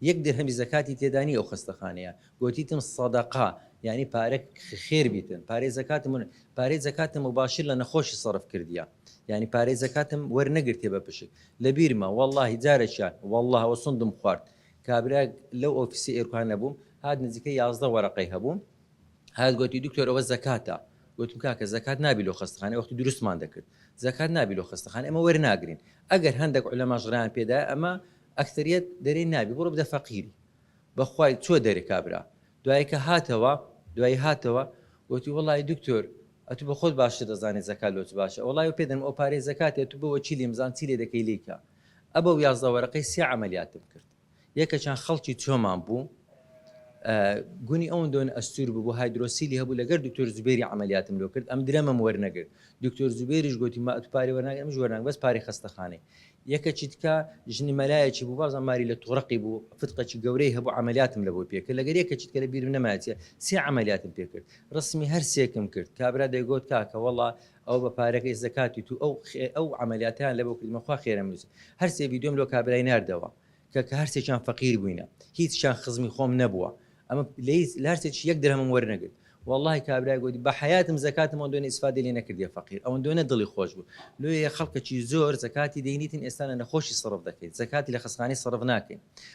یەک درهەمی زەکاتی تێدا نیە ئەو خەستەخانەیە گۆتیتم سەدەقە یانی پارە خێر بیتن پارەی زەکاتم پارەی زەکاتم مباشر لە نەخۆشی سەرف کردیە یانی پارەی زەکاتم وەرنەگرتێ بە پشک لەبیرمە وەڵاهی جارێکیان وەڵڵاه ئەوە سوندم خوارد کابرایەک لەو ئۆفیسی ئێرکان نەبووم هات نزیکەی 11 وەرەقەی هەبوو هات گۆتی دکتۆر ئەوە زەکاتە گوتم کاکە زەکات نابی لۆ خەستەخانە وەختی دروستمان دەکرد زەکات نابی لۆ خەستەخانە ئەمە وەرناگرین ئەگەر هەندێک عولەماش ڕێیان پێدا ئەمە ئەکثریەت دەرێ نابی بڕۆ بدە فەقیری بەخوای چوە دەرێ کابرا دوایی کە هاتەوە دوایی هاتەوە گۆتی وەڵای دکتۆر ئەتو بە خۆت باشتر دەزانی زەکات لۆ چ باشە وەڵای پێ دەنم ئەو پارەی زەکاتێ ئەتو بە وەکیلیم بزان چی لێ دەکەی لێی کە ئەبەو 11 وەرەقەی سێ عەمەلیاتم کرد یەکەکیان خەڵکی چۆمان بوو گونی ئەوەندۆن ئەستور ببوو هایدرۆسیلی هەبوو لەگەر دکتۆر زوبێری عەمەلیاتم لۆ کرد ئەم درەمم وەرنەگرت دکتۆر زوبێریش گۆتی ما ئەتو پارەی وەرناگری ئەمش وەرناگرم بەس پارەی خەستەخانەی یەکەکی تکە ژنی مەلایەکی بوو بازم ماری لە تۆڕەقی بوو فتقەکی گەورەی هەبوو عەمەلیاتم لە بۆ پێکرد لەگەر یەکەکی تکە لە بیرم نەمایە چیە سێ عەمەلیاتم پێکرد ڕسمی هەر سێکم کرد کابرا دەیگۆت کاکە وەڵا ئەوە بە پارەکەی زەکاتی تو ئەو ئەو عەمەلیاتیان لە بۆ کردمە خوا خێرم نووسی هەر سێ ڤیدیۆم لۆ کابرای ناردەوە کە کە هەرسێکیان فەقیر بووینە هیچیان خزمی خۆم نەبووە ئەمە لە هیچ لە هەرسێکی یەک درهەمم وەرنەگرت وەڵاهی کابرای گۆتی بە حەیاتم زەکاتم ئەوەندۆنە ئیسفادەی لێ نەکردیە فەقیر ئەوەندۆنە دڵی خۆش بوو لۆیە خەڵکەکی زۆر زەکاتی دەینیتن ئێستا لە نەخۆشی سەرف دەکەیت زەکاتی لە خەسخانەی سەرف ناکەین.